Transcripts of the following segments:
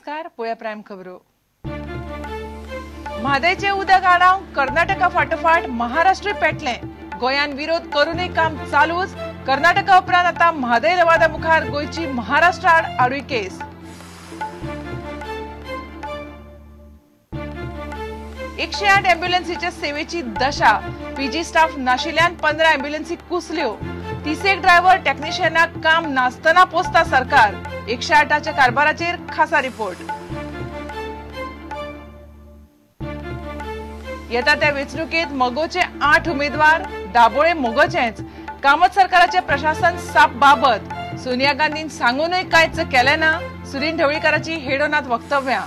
नमस्कार, पळया प्रायम खबरो। म्हादयचें उदक आडावंक कर्नाटका फाटोफाट महाराष्ट्र पेटलें। गोंयान विरोध करूनय काम चालूच। कर्नाटका उपरांत आतां म्हादय लवादा मुखार गोंयची महाराष्ट्र आड आडवी केस। 108 एम्ब्युलन्सीच्या सेवेची दशा। पीजी स्टाफ नाशिल्ल्यान 15 एम्ब्युलन्सी कुसल्यो। 30 ड्रायव्हर टेक्निशियनाक काम नासतना पोसता सरकार। 108च्या कारभाराचेर खासा रिपोर्ट। येता त्या वेंचणुकेत मगोचे 8 उमेदवार, दाबोळे मगोचेच। कामत सरकाराचे प्रशासन साप बाबत। सोनिया गांधीन सांगूनय कांयच केलें ना, सुदिन ढवळीकाराची हेडोनात वक्तव्यां।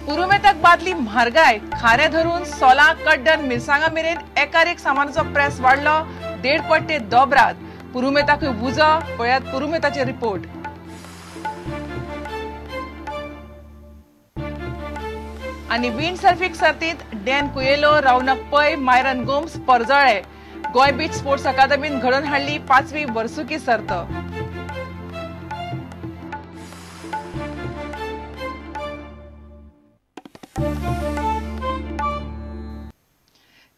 पुरुमेताक बादली म्हारगाय। खारें धरून सोलां, कड्डण, मिरसांगा मेरेन एकार एक सामानाचो प्रेस वाडलो 1.5 पट ते दोबरात। पुरुमेताकूय उजो। पळयात पुरुमेताचे रिपोर्ट। आनी विंड सर्फिंग सर्तींत डॅन कुयेलो, रौनक पै, मायरन गोम्स परजळे। गोंय बीच स्पोर्ट्स अकादमीन घडोवन हाडली 5वी वर्सुकी सर्त।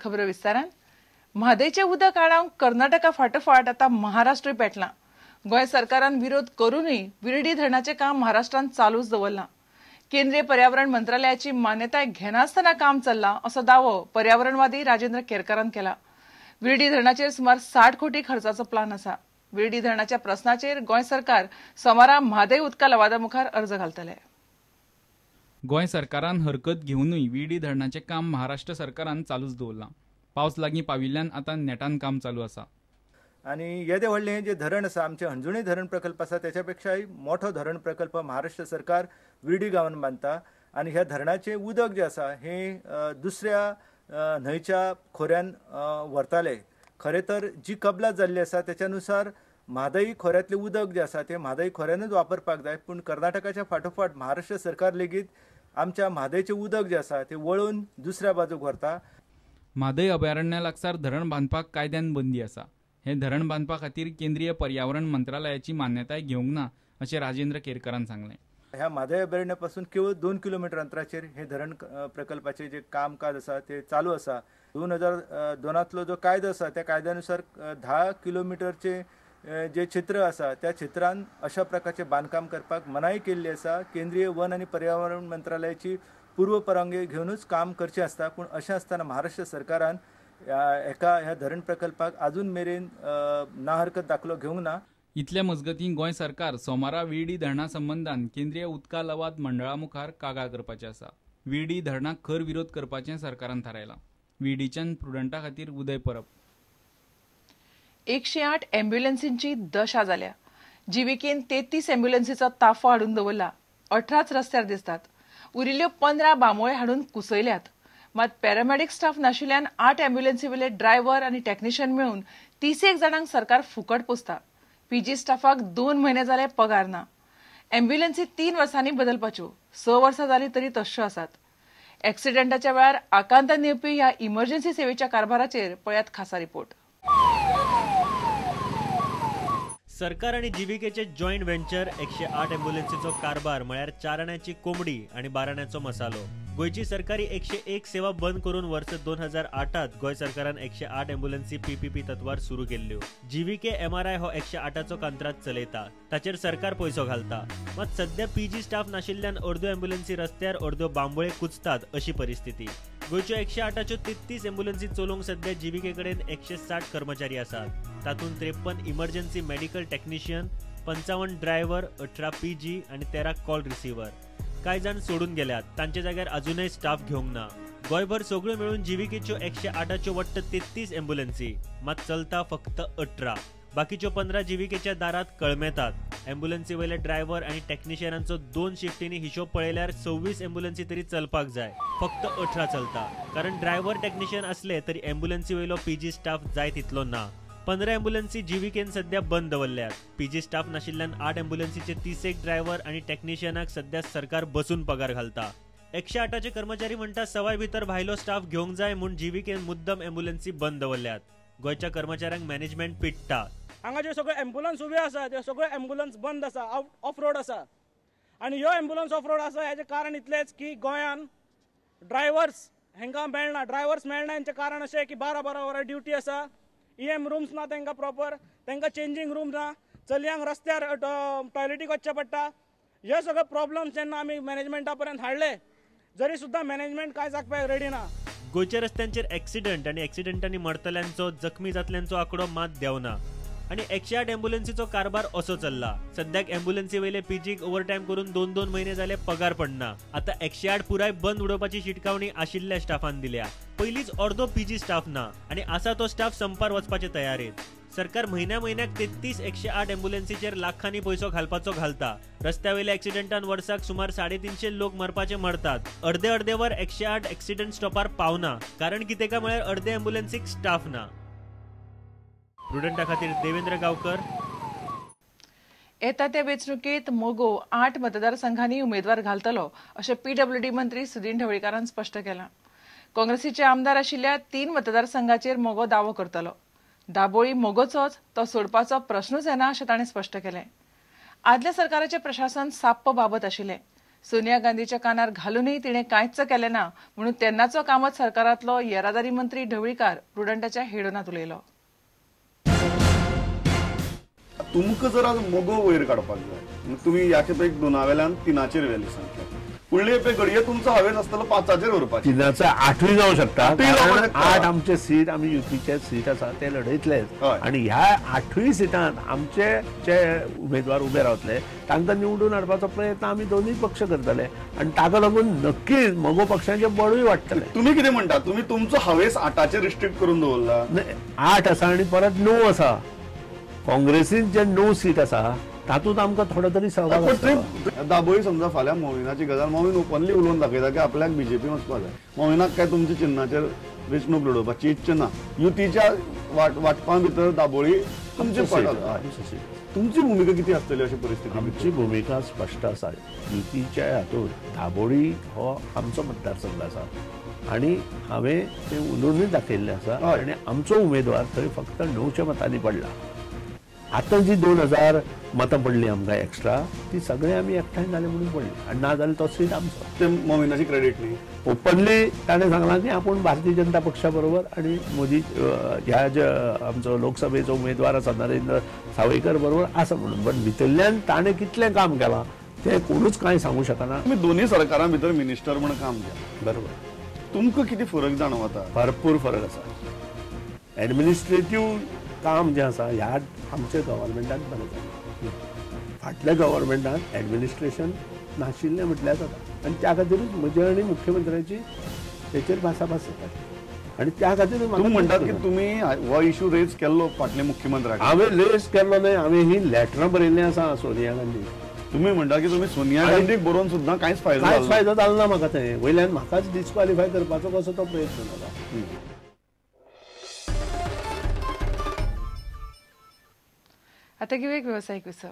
खबरो विस्तारान। म्हादयचें उदक आडावंक कर्नाटका फाटोफाट आतां महाराष्ट्रूय पेटलां। गोंय सरकारान विरोध करूनय विर्डी धरणाचें काम महाराष्ट्रान चालूच दवरलां। केंद्रीय पर्यावरण मंत्रालयाची मान्यताय घेनासतना काम चल्लां असो दावो पर्यावरणवादी राजेंद्र केरकारान केला। विर्डी धरणाचेर सुमार 60 कोटी खर्चाचो प्लान आसा। विर्डी धरणाच्या प्रस्नाचेर गोंय सरकार सोमारा म्हादय उदका लवादा मुखार अर्ज घालतले। गोंय सरकारान हरकत घेवनूय विर्डी धरणाचें काम महाराष्ट्र सरकारान चालूच दवरलां। पावस लागीं पाविल्ल्यान आतां नेटान काम चालू आसा। आनी येदें व्हडलें जें धरण आसा, आमचें हणजुणे धरण प्रकल्प आसा, त्याच्या पेक्षाय मोठो धरण प्रकल्प महाराष्ट्र सरकार विर्डी गांवान बांदता। आनी ह्या धरणाचें उदक जें आसा हें दुसऱ्या न्हंयच्या खोऱ्यान व्हरताले। खरें तर जी कबलात जाल्ली आसा त्याच्या नुसार म्हादय खोऱ्यांतलें उदक जें आसा तें म्हादय खोऱ्यानूच वापरपाक जाय, पूण कर्नाटकाच्या फाटोफाट महाराष्ट्र सरकार लेगीत आमच्या म्हादयचें उदक जें आसा तें वळोवन दुसऱ्या बाजूक व्हरता। म्हादय अभयारण्या लागसार धरण बांदपाक कायद्यान बंदी आसा। हें धरण बांदपा खातीर केंद्रीय पर्यावरण मंत्रालयाची मान्यताय घेवंक ना अशें राजेंद्र केरकारान सांगलें। ह्या म्हादय अभयारण्या पासून केवळ 2 किलोमिटर अंतराचेर हे धरण प्रकल्पाचें जें कामकाज आसा तें चालू आसा। 2002 जो कायदो आसा त्या कायद्यानुसार 10 किलोमिटरचें जे क्षेत्र आसा त्या क्षेत्रान अशा प्रकारचें बांदकाम करपाक मनाई केल्ली आसा। केंद्रीय वन आनी पर्यावरण मंत्रालयाची पूर्व परवानगी घेवनूच काम करचें आसता, पूण अशें आसतना महाराष्ट्र सरकारान एका ह्या धरण प्रकल्पाक अजून मेरेन ना हरकत दाखलो घेवंक ना। इतल्या मजगतीं गोंय सरकार सोमारा विर्डी धरणा संबंदान केंद्रीय उदका लवाद मंडळा मुखार कागाळ करपाचें आसा। विर्डी धरणाक खर विरोध करपाचें सरकारान थारायलां। विर्डीच्यान प्रुडंटा खातीर उदय परब। 108 एम्ब्युलन्सींची दशा जाल्या। जीविकेन 33 एम्ब्युलन्सीचो ताफो हाडून दवरला। 18 रस्त्यार दिसतात। उरिल्ल्यो 15 बांबोळे हाडून कुसयल्यात। मात पॅरामेडिक स्टाफ नाशिल्ल्यान 8 एम्ब्युलन्सी वयले ड्रायव्हर आनी टेक्निशियन मेळून 30 जाणांक सरकार फुकट पोसता। पीजी स्टाफाक 2 म्हयने जाले पगार ना। एम्ब्युलन्सी 3 वर्सांनी बदलपाच्यो, 6 वर्सां जाली तरी तश्यो आसात। एक्सिडेंटाच्या वेळार आकांतान येवपी ह्या इमर्जन्सी सेवेच्या कारभाराचेर पळयात खासा रिपोर्ट। सरकार आनी जीविकेचे जॉयंट व्हेंचर 108 एम्ब्युलन्सीचो कारभार म्हळ्यार 4 आण्याची कोंबडी आनी 12 आण्याचो मसालो। गोंयची सरकारी 101 सेवा बंद करून वर्स 2008 गोंय सरकारान 108 एम्ब्युलन्सी पीपीपी तत्वार सुरू केल्ल्यो। जीव्हीके एमआरआय हो 108चो कंत्राट चलयता, ताचेर सरकार पयसो घालता। मात सध्या पीजी स्टाफ नाशिल्ल्यान अर्द्यो एम्ब्युलन्सी रस्त्यार, अर्द्यो बांबोळे कुचतात अशी परिस्थिती। गोंयच्यो 108च्यो 33 एम्ब्युलन्सी चलोवंक सध्या जीव्हीके कडेन 160 कर्मचारी आसात। तातूंत 53 emergency medical technician, 55 driver, 18 PG आनी 13 कॉल रिसिव्हर। कांय जाण सोडून गेल्यात, तांच्या जाग्यार अजूनय स्टाफ घेवंक ना। गोंयभर सगळ्यो मेळून जीव्हीकेच्यो 108च्यो वट्ट 33 एम्ब्युलन्सी, मात चलता फक्त 18। बाकीच्यो 15 जीव्हीकेच्या दारात कळमेतात। एम्ब्युलन्सी वयले ड्रायव्हर आनी टेक्निशियनांचो 2 शिफ्टींनी हिशोब पळयल्यार 26 एम्ब्युलन्सी तरी चलपाक जाय, फक्त 18 चलता। कारण ड्रायव्हर टेक्निशियन असले तरी एम्ब्युलन्सी वयलो पीजी स्टाफ जाय तितलो ना। 15 एम्ब्युलन्सी जीव्हीकेन सध्या बंद दवरल्यात। पीजी स्टाफ नाशिल्ल्यान 8 एम्ब्युलन्सीचे 30 ड्रायव्हर आनी टेक्निशियनाक सध्या सरकार बसून पगार घालता। 108चे कर्मचारी म्हणटा सवाय भितर भायलो स्टाफ घेवंक जाय म्हूण जीव्हीकेन मुद्दम एम्ब्युलन्सी बंद दवरल्यात। गोंयच्या कर्मचाऱ्यांक मॅनेजमेंट पिडटा। हांगा ज्यो सगळ्यो एम्बुलन्स उब्यो आसा त्यो सगळ्यो एम्बुलन्स बंद आसा, ऑफ रोड आसा. आनी ह्यो एम्बुलन्स ऑफ रोड आसा हेजें कारण इतलेंच की गोंयान ड्रायवर्स हेंकां मेळना. ड्रायवर्स मेळना हेंचें कारण अशें की 12-12 वरां ड्युटी आसा, EM rooms ना तांकां प्रॉपर, तांकां चेंजींग रूम ना, चलयांक रस्त्यार टॉयलेटीक वचचें पडटा. हे सगळे प्रॉब्लम्स जेन्ना आमी मॅनेजमेंटा पर्यंत हाडले जरी सुद्दां मॅनेजमेंट कांयच आयकपाक रेडी ना. गोंयच्या रस्त्यांचेर एक्सिडंट आनी एक्सिडंटांनी मरतल्यांचो, जखमी जातल्यांचो आंकडो मात देंवना आनी 108 एम्बुलन्सीचो कारभार असो चल्ला. सद्याक एम्बुलन्सी वयले पीजीक ओवरटायम करून 2-2 म्हयने जाले पगार पडना. आतां 108 पुराय बंद उडोवपाची शिटकावणी आशिल्ल्या स्टाफान दिल्या. पयलींच अर्दो पीजी स्टाफ ना आनी आसा तो स्टाफ संपार वचपाचे तयारेंत. सरकार म्हयन्या म्हयन्याक 33 108 एम्बुलन्सीचेर लाखांनी पयसो घालपाचो घालता. रस्त्या वयल्या एक्सिडंटान वर्साक सुमार 350 लोक मरपाचे मरतात. अर्दे अर्दे वर 108 एक्सिडंट स्टॉपार पावना, कारण कितें काय म्हळ्यार अर्दे एम्बुलन्सीक स्टाफ ना. प्रुडंटा खातीर देवेंद्र गांवकर. येता त्या वेंचणुकेंत मगो 8 मतदारसंघांनी उमेदवार घालतलो अशें पीडब्ल्यूडी मंत्री सुदिन ढवळीकारान स्पश्ट केलां. काँग्रेसीचे आमदार आशिल्ल्या 3 मतदारसंघाचेर मगो दावो करतलो. दाबोळी मगोचोच, तो सोडपाचो प्रश्नूच येना अशें ताणें स्पश्ट केलें. आदल्या सरकाराचें प्रशासन साप्प बाबत आशिल्लें. सोनिया गांधीच्या कानार घालूनय तिणें कांयच केलें ना म्हणून तेन्नाचो कामत सरकारांतलो येरादारी मंत्री ढवळीकार प्रुडंटाच्या हेडोनांत उलयलो. तुमकां जर आज मगो वयर काडपाक जाय, तुमी ह्या खेपेक 2 वेल्यान 3 व्हेली संख्या, फुडले खेपे घडये तुमचो हावेस आसतलो 5 व्हरपाचो, 3 8 जावं शकता. 8 आमचे सीट, आमी युतीचे सीट आसा ते लढयतले आनी ह्या 8 सिटांत आमचे जे उमेदवार उबे रावतले तांकां निवडून हाडपाचो प्रयत्न आमी दोनूय पक्ष करतले आनी ताका लागून नक्कीच मगो पक्षाचें बळूय वाडटलें. तुमी कितें म्हणटा, तुमी तुमचो हावेस 8 रिस्ट्रिक्ट करून दवरला? 8 आसा आनी परत 9 आसा. काँग्रेसीन जे 9 सीट आसा तातूंत आमकां थोडो तरी सहभाग आसतलो. दाबोळी समजा फाल्यां मोविनाची गजाल, मोविन ओपनली उलोवन दाखयता की आपल्याक बीजेपी वचपाक जाय. मोविनाक काय तुमच्या चिन्हाचेर वेंचणूक लडोवपाची इच्छा ना. युतीच्या वाटपा भितर दाबोळी तुमची तुमची भुमिका कितें आसतली अशी परिस्थिती? आमची भुमिका स्पश्ट आसा. युतीच्या हातूंत दाबोळी हो आमचो मतदारसंघ आसा आनी हांवें तें उलोवनूय दाखयल्लें आसा आनी आमचो उमेदवार थंय फक्त 9 मतांनी पडला. आतां जी 2000 मतां पडली आमकां एक्स्ट्रा, ती सगळे आमी एकठांय जाले म्हणून पडली आनी ना जाल्यार तो सीट आमचो. ते मोविनाची क्रेडीट न्ही. ओपनली ताणें सांगलां की आपूण भारतीय जनता पक्षा बरोबर आनी मोदी ह्या जे आमचो लोकसभेचो उमेदवार आसा नरेंद्र सावयकर बरोबर आसा म्हणून, बट भितरल्यान ताणें कितलें काम केलां तें कोणूच कांय सांगू शकना. तुमी दोनूय सरकारां भितर मिनिस्टर म्हूण काम केलां, बरोबर, तुमकां कितें फरक जाणवता? भरपूर फरक आसा. एडमिनिस्ट्रेटीव काम जें आसा ह्या आमच्या गव्हर्मेंटान बरें जालें. फाटल्या गव्हर्मेंटान एडमिनिस्ट्रेशन नाशिल्लें म्हटल्यार जाता आनी त्या खातीरूच म्हजे आनी मुख्यमंत्र्याची तेचेर भासाभास जाताली आनी त्या खातीर तुमी म्हणटात की तुमी हो इशू रेज केल्लो फाटल्या मुख्यमंत्र्याक? हांवें रेज केल्लो न्हय, हांवें ही लेटरां बरयल्लीं आसा सोनिया गांधी. तुमी म्हणटा की तुमी सोनिया गांधीक बरोवन सुद्दां कांयच फायदो जालो ना म्हाका. थंय वयल्यान म्हाकाच डिस्क्वॉलिफाय करपाचो कसो तो प्रयत्न जाला. आता घेऊया एक व्यावसायिक विसव.